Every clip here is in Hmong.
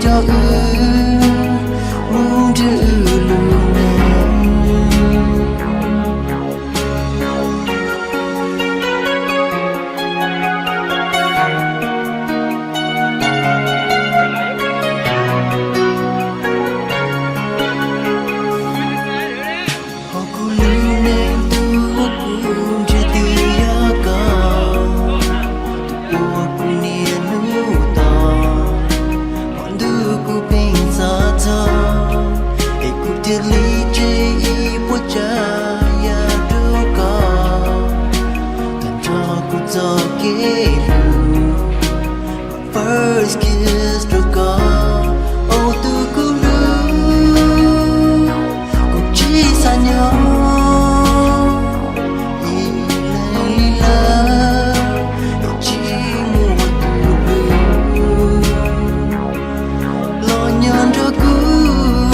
rau wb mus nrhiav wb lub neej. Hauv kuv lub neej tub kuv nrhiav twg yog koj, tus uas kuv niaj hnub tos. Qhov ntuj kuv pheej xav txog, es kuv thiaj li tseg ib puas tsav yam rau koj, tag nrho kuv txoj kev hlub. First kiss rau koj, o tus kuv hlub, kuv tsis xav nyob ib leeg li lawm, es tsis muaj tus hlub los nyob nrog kuv,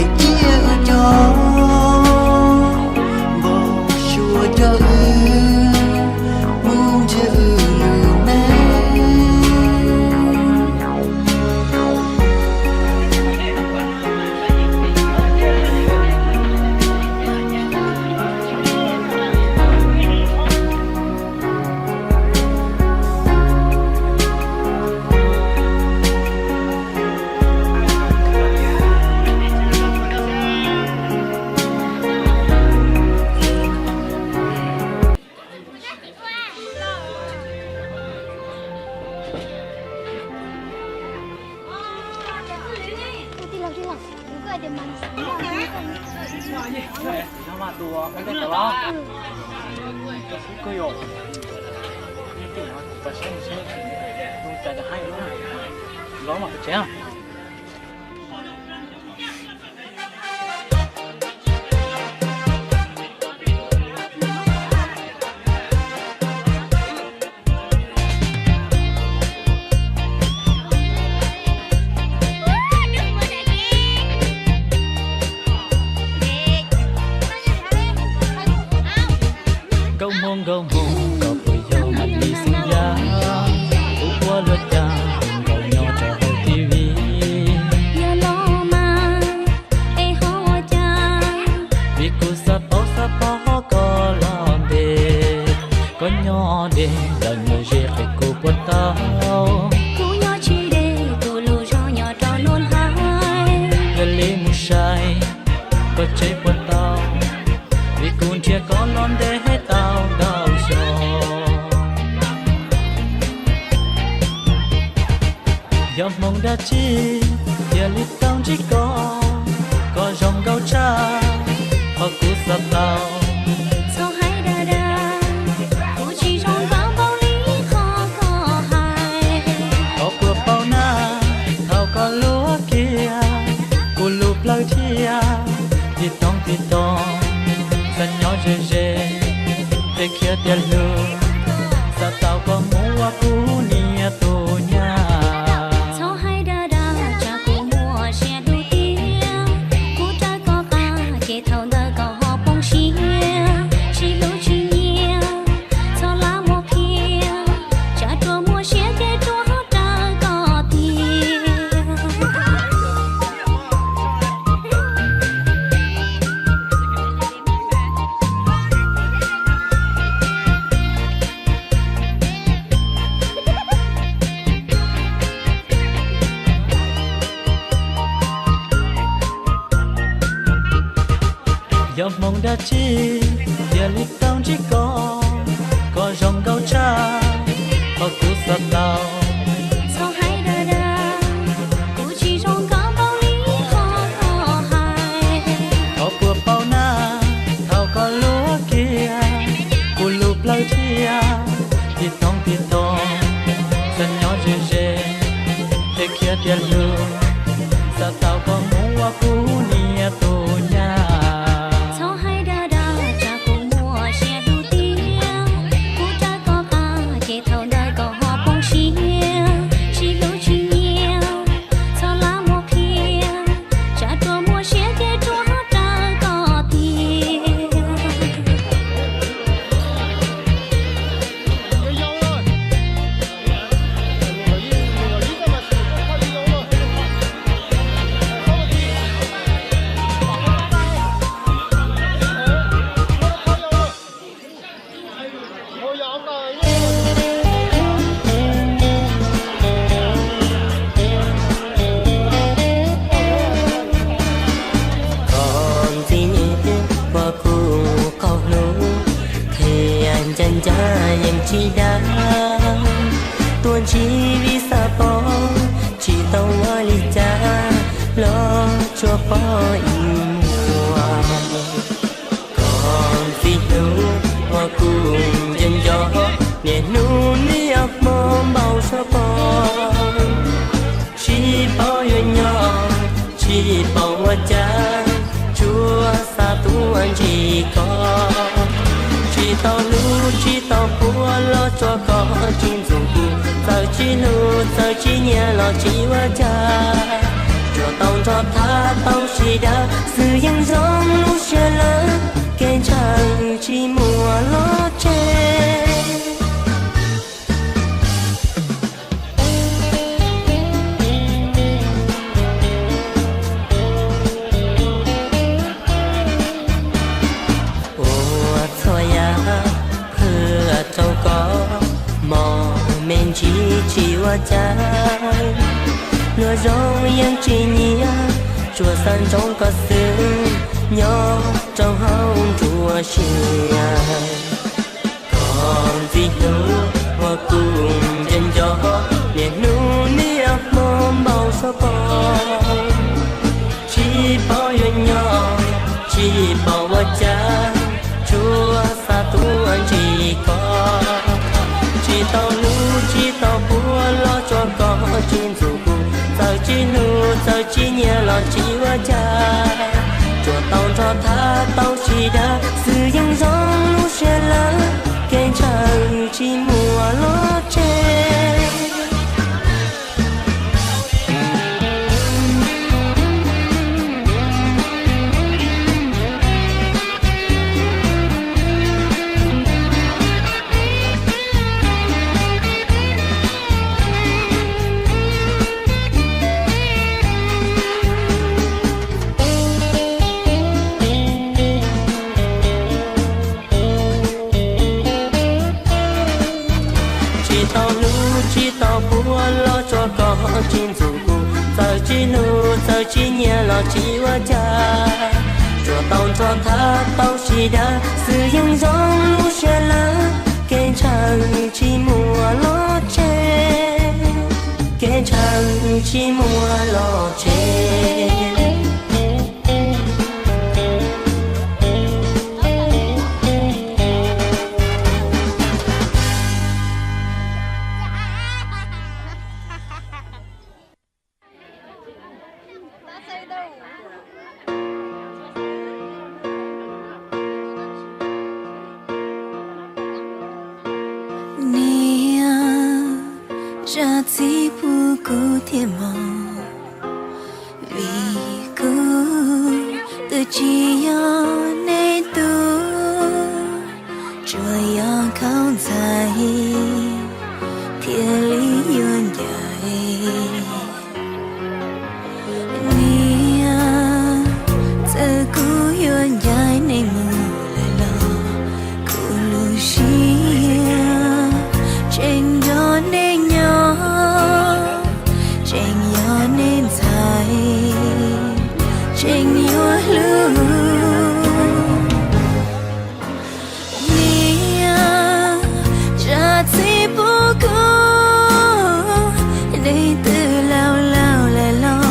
es cia wb cov npau suav coj wb mus nrhiav wb lub neej. Nkauj Hmoob, Nkauj Hmoob, koj puas yog mas li xeeb yam, kuv ua luaj cas tus nkaus nyob rau hauv T V. Yog los mas es ho ua cas? Vim kuv xav paub xav paub koj los ntev, koj nyob deb los nyob ze qhia kuv puas tau. Kuv nyob tsis deb, kuv lub zog nyob rau Luag Hlais. Yog li mus saib koj tsev puas tau, vim kuv nrhiav koj los ntev tau ntau xyoo. Yog hmoov dab tsi thiaj li tau ntsib koj, koj zoo nkauj tshaj qhov kuv xav tau. Txhob hais dag dag, kuv tsis zoo nkauj npaum li qhov koj hais. Koj puas paub na, thaum koj luag kiag kuv lub plawv thiaj tig toog tig toog, xav nyob ze ze, qhia tias hlub, xav tau koj mus ua kuv niam tus nyab. Txhob hais dag dag, tsam kuv muaj siab dub tiag, kuv raws koj qab ces thaum ntawd koj ho poob siab, tsis hlub tsis nyiam, txhob lam muab qhia, tsam ruam muaj siab ces ruam ho raws koj tiag. Yog hmoov dab tsi thiaj li tau ntsib koj, koj zoo nkauj tshaj qhov kuv xav tau. Txhob hais dag dag, kuv tsis zoo nkauj npaum li qhov koj hais. Koj puas paub na, thaum koj luag kiag kuv lub plawv thiaj tig toog tig toog, xav nyob ze ze, qhia tias hlub, xav tau koj mus ua kuv niam tus nyab. Txhob hais dag dag, tsam kuv muaj siab dub tiag, kuv raws koj qab ces thaum ntawd koj ho poob siab, tsis hlub tsis nyiam, txhob lam muab qhia, tsam ruam muaj siab ces ruam ho raws koj tiag. tsis xav pom, tsis tau ua li cas los tsuas pom ib nyuag koj ntxim hlub uas kuv nco nco, niaj hnub niaj hmo npau suav pom. Tsis paub yuav nyob, tsis paub ua cas, tsuas xav tuaj ntsib koj. Tsis tau hlub tsis tau puag los tsuas koj tsis ntxub kuv, txawm tsis hlub txawm tsis nyiam los tsis ua cas, tsuas tau nrog thab tau sib dab, xwm yeej zoo lub siab lawm, kev ntshaw tsis muaj los tseg. Ua txhua yam qhia rau koj, mos me ntsis tsis ua cas, luag zoo yeej tsis nyiam, tsuas xav ntsoov koj xwb nyob rau hauv nruab siab. Koj ntxim hlub uas kuv nco nco, niaj hnub niaj hmo npau suav pom. Tsis paub yuav nyob, tsis paub ua cas, tsuas xav tuaj ntsib koj. Tsis tau hlub tsis tau puag los tsuas koj tsis ntxub kuv, txawm tsis hlub txawm tsis nyiam los tsis ua cas, tsuas tau nrog thab tau sib dab, xwm yeej zoo lub siab lawm, kev ntshaw tsis muaj los tseg. Tsis tau hlub tsis tau puag los tsuas koj tsis ntxub kuv, txawm tsis hlub txawm tsis nyiam los tsis ua cas, tsuas tau nrog thab tau sib dab, xwm yeej zoo lub siab lawm, kev ntshaw tsis muaj los tseg, kev ntshaw tsis muaj los tseg. Niam, zam txim pub kuv thiab mog, vim kuv twb tsis yog nej tug, tsuas yog khaub ntxhais thiaj li yuav ncaim. Niam, txawm kuv yuav ncaim nej mus lawm los kuv lub siab tseem nrog nej nyob, tseem yog nej ntxhais, tseem yuav hlub. Niam, zam txim pub kuv, nej twb laus laus lawm los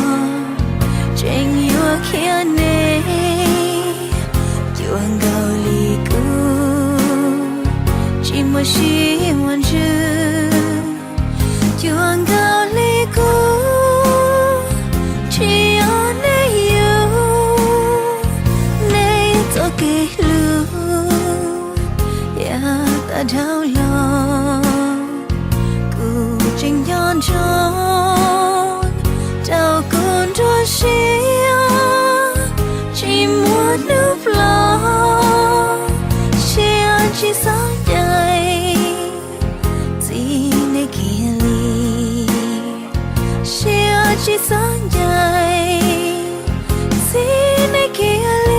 tseem yuav khiav nej, cuag nkaus li kuv tsis muaj siab muaj ntsws, cuag nkaus li kuv tsis yog nej yug, nej txoj kev hlub yav tag dhau los, kuv tseem nco ntsoov rau kuv nruab siab, tsis muaj hnub ploj, siab tsis xav ncaim txij nej kiag li, siab tsis xav ncaim txij nej kiag li.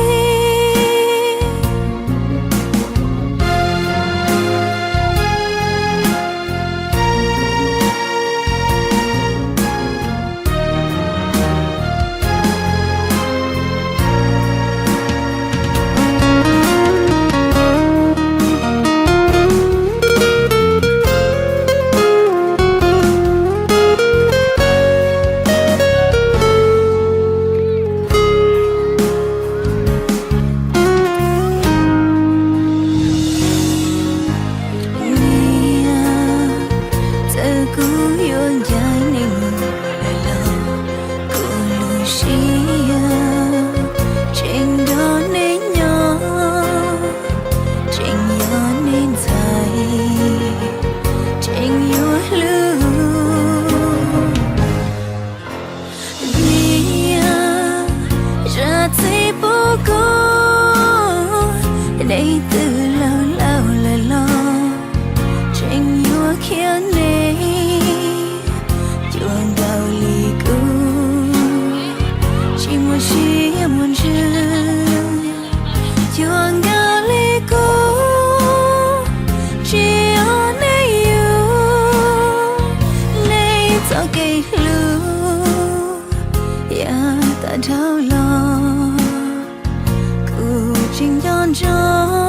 tau kev hlub yav tas dhau los, kuv tseem nco ntsoov